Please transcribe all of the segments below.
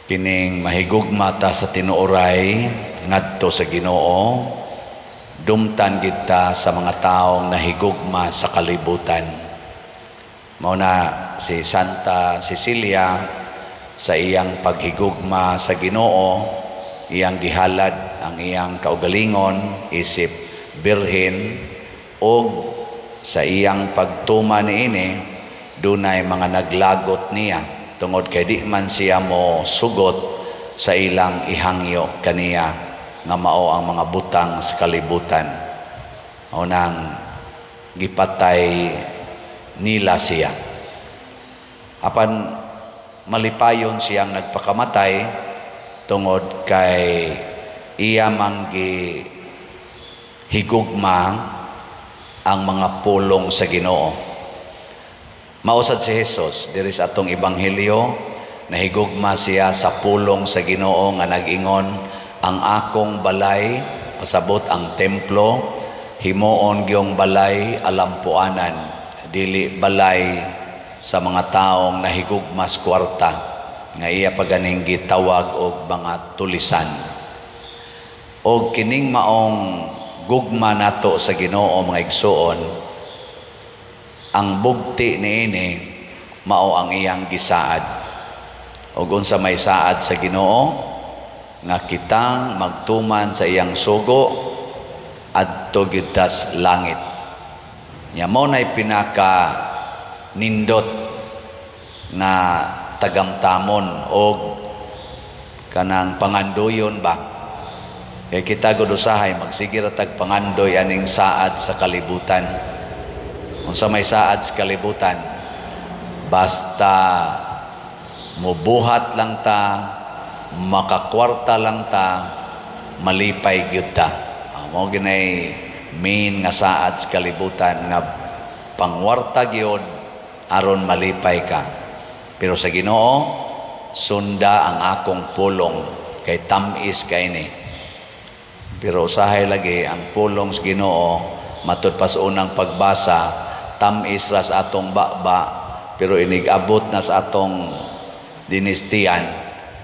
Kining mahigugma ta sa tinuoray ngadto sa Ginoo, dumtan kita sa mga taong nahigugma sa kalibutan. Mao na si Santa Cecilia, sa iyang paghigugma sa Ginoo, iyang gihalad ang iyang kaugalingon isip birhen, ug sa iyang pagtuman niini, dunay mga naglagot niya tungod kay di man siya mo sugot sa ilang ihangyo kaniya nga mao ang mga butang sa kalibutan. Mao nang gipatay nila siya. Apan malipayon siyang nagpakamatay tungod kay iya mang higugma ang mga pulong sa Ginoo. Mao sad si Jesus diri sa atong ebanghelyo, nahigugma siya sa pulong sa Ginoo nga nag-ingon, "Ang akong balay," pasabot ang templo, "himuon gyung balay alampuanan, dili balay sa mga taong nahigugmas kwarta," nga iya paganing gitawag og mga tulisan. Og kining maong gugma nato sa Ginoo, mga igsuon, ang bugti niini mao ang iyang gisaad. Ug unsa may saad sa Ginoo? Nga kitang magtuman sa iyang sugo, adto gyud tas langit. Nya mao nay pinaka nindot nga tagamtamon og kanang pangandoyon ba, kay kita gud usahay magsige ra tag pangandoy aning saad sa kalibutan. Unsa may saad sa kalibutan? Basta mubuhat lang ta, makakwarta lang ta, malipay gyud ta. Mao ginay main nga saad sa kalibutan, nga pangwarta gyud aron malipay ka. Pero sa Ginoo, "Sunda ang akong pulong kay tam-is kay ni." Pero usahay lagi ang pulong sa Ginoo, matud pa sa unang pagbasa, tam-is ra sa atong baba, pero inig abot na sa atong dinistiyan,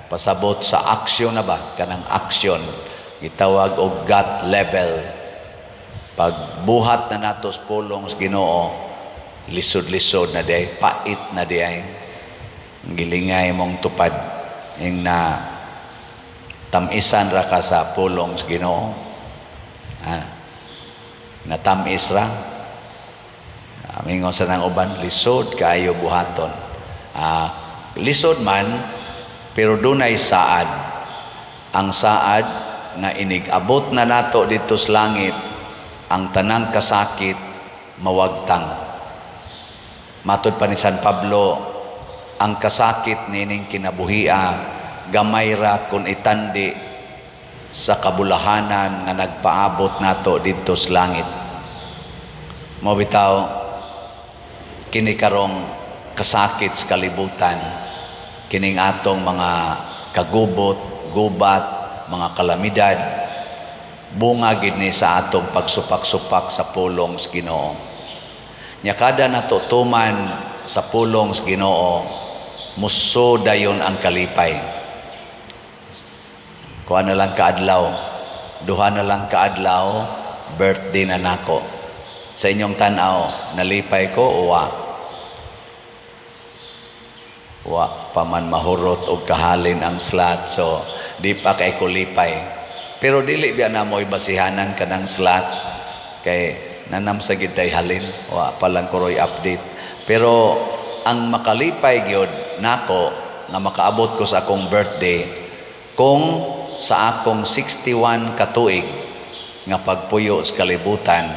pasabot sa aksyon na ba, kanang aksyon gitawag og gut level. Pagbuhat na nato sa pulong sa Ginoo, lisod-lisod na diay, pait na diay, gilingay mong tupad ing na tamisan ra ka sa pulong sa Ginoo. Natamis ra. Mingon sa nang uban, "Lisod kaayo buhaton." Lisod man, pero dunay saad. Ang saad nga inig abot na nato dito sa langit, ang tanang kasakit mawagtang. Matud pa ni San Pablo, ang kasakit nining kinabuhia gamay ra kung itandi sa kabulahanan nga nagpaabot nato didto sa langit. Mao bitaw kini karong kasakit sa kalibutan, kining atong mga kagubot, gubat, mga kalamidad, bunga gid ni sa atong pagsupak-supak sa pulong sa Ginoo. Nya kada nato tuman sa pulong sa Ginoo, muso dayon ang kalipay. Kuha na lang kaadlaw, 2 na lang kaadlaw, birthday na nako. Sa inyong tanaw, nalipay ko o wa? Wa pa man mahurot og kahalin ang slot, so di pa kay ko lipay. Pero dili biya na mo'y basihanan kanang slot kay nanam sa gid tay halin, wa pa lang ko update. Pero ang makalipay gyud nako nga makaabot ko sa akong birthday kung sa akong 61 katuig nga pagpuyo sa kalibutan,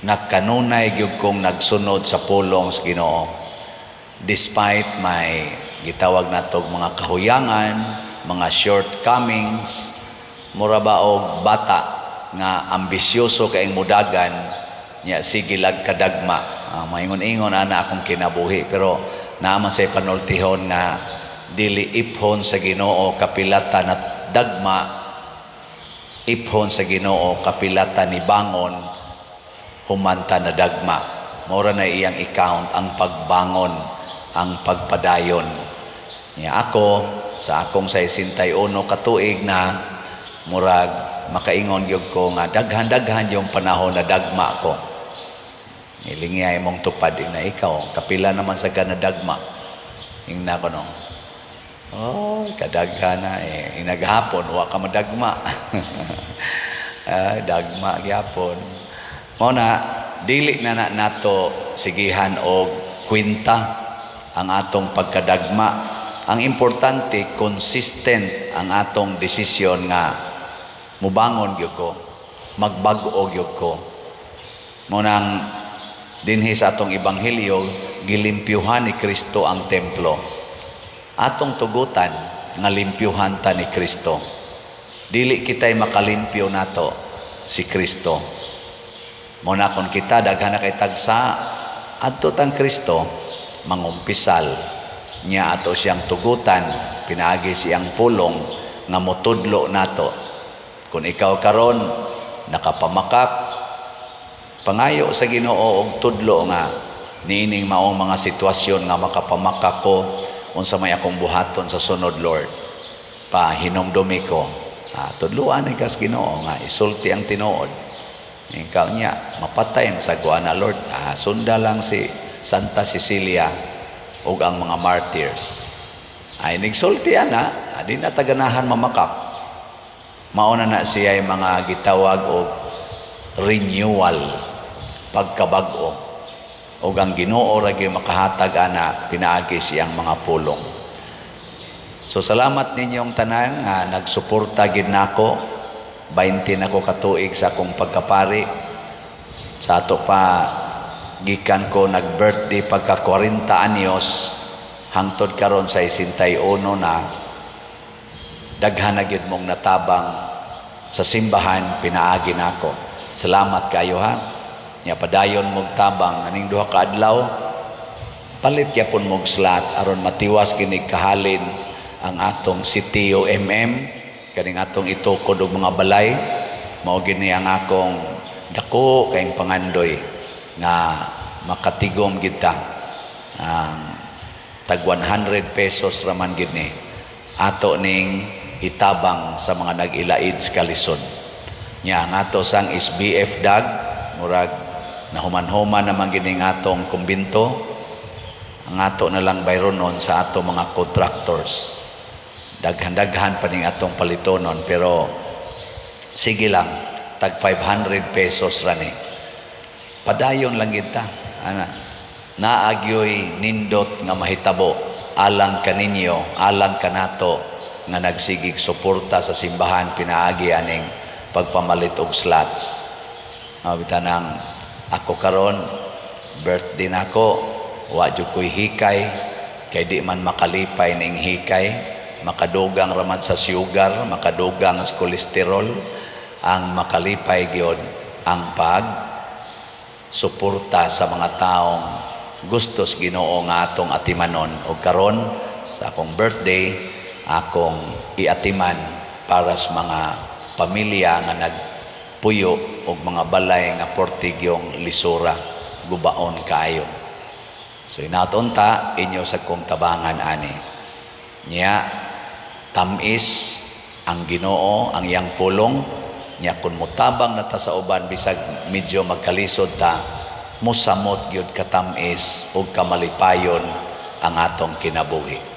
nagkanunay gyud kong nagsunod sa pulong sa Ginoo despite my gitawag natog mga kahuyangan, mga shortcomings, mura ba og bata nga ambisyoso kaayong mudagan, nya sige lag kadagma. Maingon-ingon ana akong kinabuhi, pero naa man say panultihon nga dili iphon sa Ginoo kapilata na dagma, iphon sa Ginoo kapilata ni bangon humanta na dagma. Mora na iyang i-count ang pagbangon, ang pagpadayon. Nya ako sa akong 61 ka tuig na, murag makaingon gyud ko nga daghan-daghan yung panahon na dagma ko. Ilingi imong tupad na ikaw, kapila naman sa ka na dagma? Ingna ko, no. Oh, kadaghan na eh. Inaghapon, wa ka madagma. Ah, dagma gyapon. Mao na dili na na nato sigihan og kwenta ang atong pagkadagma. Ang importante, consistent ang atong desisyon nga mubangon gyud ko, magbag-o gyud ko. Mao nang dinhi sa atong ebanghelyo, gilimpyuhan ni Kristo ang templo. Atong tugutan nga limpyuhan ta ni Kristo. Dili kita'y makalimpyo nato, si Kristo. Mao na kon kita daghan na kay tagsa, adto tang Kristo mangumpisal niya, ato siyang tugutan pinaagi siyang pulong nga motudlo nato. Kung ikaw karon nakapamakak, pangayo sa Ginoo og tudlo nga niining maong mga sitwasyon nga makapamakak ko, unsa may akong buhaton sa sunod, Lord? Pahinumdumi ko. Ah, tudluan ni kas Ginoo nga isulti ang tinuod. Ikaw niya mapatay sa na, Lord. Ah, sunda lang si Santa Cecilia ug ang mga martyrs. Ay nigsulti ana, di na taganahan mamakak. Mauna na siya ay mga gitawag og renewal, pagkabag-o. Ug ang Ginoo ra gyud makahatag ana pinaagi siyang mga pulong. So salamat ninyong tanan nga nagsuporta gid nako. 20 na ko katuig sa akong pagkapari. Sa ato pa, gikan ko nag-birthday pagka 40 anyos hangtod karon sa 61 na, daghan na gyud mong natabang sa simbahan pinaagi nako. Salamat kayo ha. Nya padayon mong tabang aning duha ka adlaw, palit gyapon mog slot aron matiwas kinig kahalin ang atong CTO MM kaning atong itukod og mga balay. Mao gini ang akong dako kayong pangandoy nga makatigom gid ta. Ang tag 100 pesos raman gid ni ato ning itabang sa mga nag-ilaid sa kalisod. Nya ang ato sang SBF dag, murag nahuman-human naman gini ang atong kumbinto. Ang ato na lang bayronon sa ato mga contractors. Daghan-daghan pa ning atong palitonon, pero sige lang, tag 500 pesos ra ni. Padayon lang kita ana. Naagyoy nindot nga mahitabo alang kaninyo, alang kanato nga nagsigig suporta sa simbahan pinaagi aning pagpamalit og slots. Bitaw nang ako karon birthday nako, wa jud ko'y hikay kay di man makalipay ning hikay, makadugang raman sa sugar, makadugang sa kolesterol. Ang makalipay gyud ang pag suporta sa mga taong gustos Ginoo nga atong atimanon. Og karon sa akong birthday, akong iatiman para sa mga pamilya nga nagpuyo og mga balay nga portigyong lisura, gubaon kaayo. So inaton ta inyo sa kong tabangan ani. Nya tamis ang Ginoo, ang iyang pulong. Nya kun motabang na ta sa uban, bisag medyo magkalisod ta, mosamot gyud katamis ug kamalipayon ang atong kinabuhi.